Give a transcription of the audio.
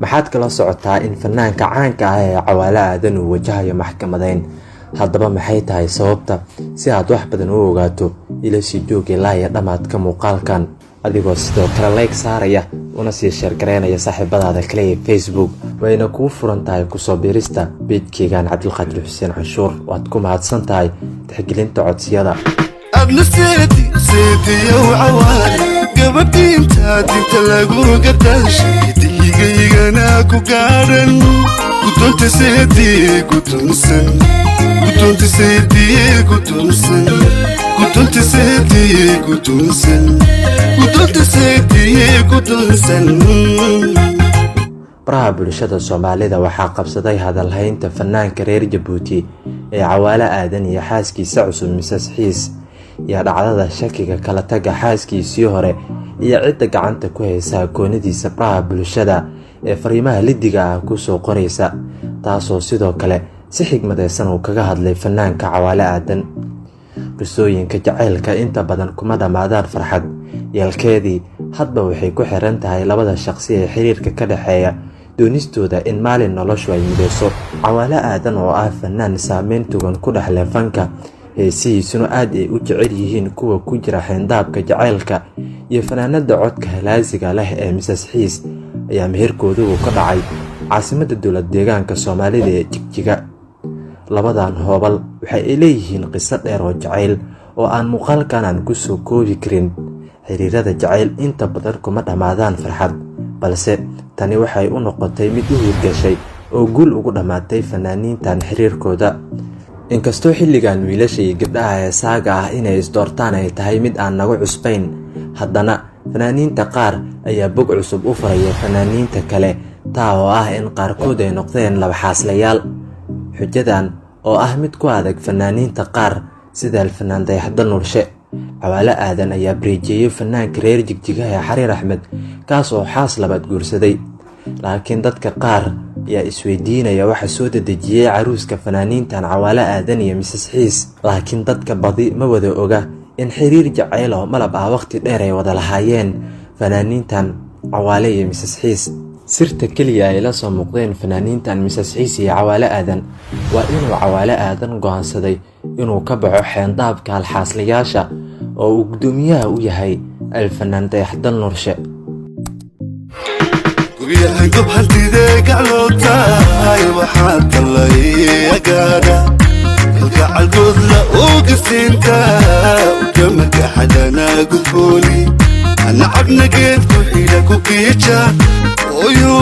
Maxaad kala socotaa in fanaanka caanka ah ee Cawaale Aadan uu wajahayo maxkamadeyn? Haddaba maxay tahay sababta? Si aad wax badan u ogaato, ila sii joog ilaa iyo dhammaadka muuqaalkan, adigoo sidoo kale like saaraya una sii share gareynaya saaxiibadaada kale ee Facebook. Wayna kuu furan tahay kusoo biirista page-keygan Cabdulqaadir Xuseen Canshuur. Waad ku mahadsan tahay tixgelinta codsiyada. Adna seedi seediyow Cawaale, gabadhiintaa dinta laguga dhashay, hidihigaygana ku gaadhan. Guddoonta seediye guddoonsan, guddoonta seediye guddoonsan, guddoonta seediye guddoonsan, guddoonta seediye guddoonsan. Baraha bulshada Soomaalida waxaa qabsaday hadalhaynta fanaanka reer Jabuuti ee Cawaale Aadan iyo xaaskiisa cusub Mrs Xiis, iyo dhacdada shakiga kala taga xaaskiisii hore iyo cidda gacanta ku haysa akoonadiisa baraha bulshada ee fariimaha lidiga ah kusoo qoraysa, taasoo sidoo kale si xigmadeysan uu kaga hadlay fanaanka Cawaale Aadan. Qisooyinka jacaylka inta badan kuma dhammaadaan farxad. Yeelkeedii, hadba waxay ku xiran tahay labada shaqsi ee xiriirka ka dhexeeya doonistooda in maalin noloshu ay mideyso. Cawaale Aadan oo ah fanaan saameyn togan ku dhexleh fanka, heesihiisuna aad ay u jecel yihiin kuwa ku jira xeyndaabka jacaylka, iyo fanaanada codka halaasiga leh ee Mrs Xiis ayaa meherkoodu uu ka dhacay caasimadda dowlad deegaanka Soomaalida ee Jigjiga. Labadan hoobal waxa ay leeyihiin qiso dheer oo jacayl oo aan muuqaalkan aan kusoo koobi karin. Xiriirada jacayl inta badan kuma dhammaadaan farxad, balse tani waxay u noqotay mid u hirgashay oo guul ugu dhammaatay fanaaniintan xiriirkooda. Inkastoo xilligan wiilasha iyo gabdhaha heesaaga ah inay isdoortaan ay tahay mid aan nagu cusbayn, haddana fanaaniinta qaar ayaa bog cusub u furaya fanaaniinta kale, taa oo ah in qaarkood ay noqdeen laba xaaslayaal. Xujadan oo ah mid ku adag fanaaniinta qaar sida Alfanaan Dayaxda Nuurshe. Cawaale Aadan ayaa bareejeeyey fanaanka reer Jigjigaha ee Xariir Axmed, kaas oo xaas labaad guursaday. Laakiin dadka qaar ayaa isweydiinaya waxa soo dedejiyey caruuska fanaaniintan Cawaale Aadan iyo Mrs Xiis. Laakiin dadka badi ma wada oga in xiriir jacayl oo malab ah waqti dheer ay wada lahaayeen fanaaniintan Cawaale iyo Mrs Xiis. Sirta keliya ay la soo muuqdeen fanaaniintan Mrs Xiis iyo Cawaale Aadan waa inuu Cawaale Aadan go'aansaday inuu ka baxo xeendaabka halxaaslayaasha oo uu guddoomiyaha u yahay Alfanaan Dayaxdal Nuurshe. Guryahan gob hantidee gacloo tahay, waxaa talay agaadha kalgacalgoodla ogasiinta ugamagaxadana gudbooni, nacabna geed ku xidha ku kiija oyuu.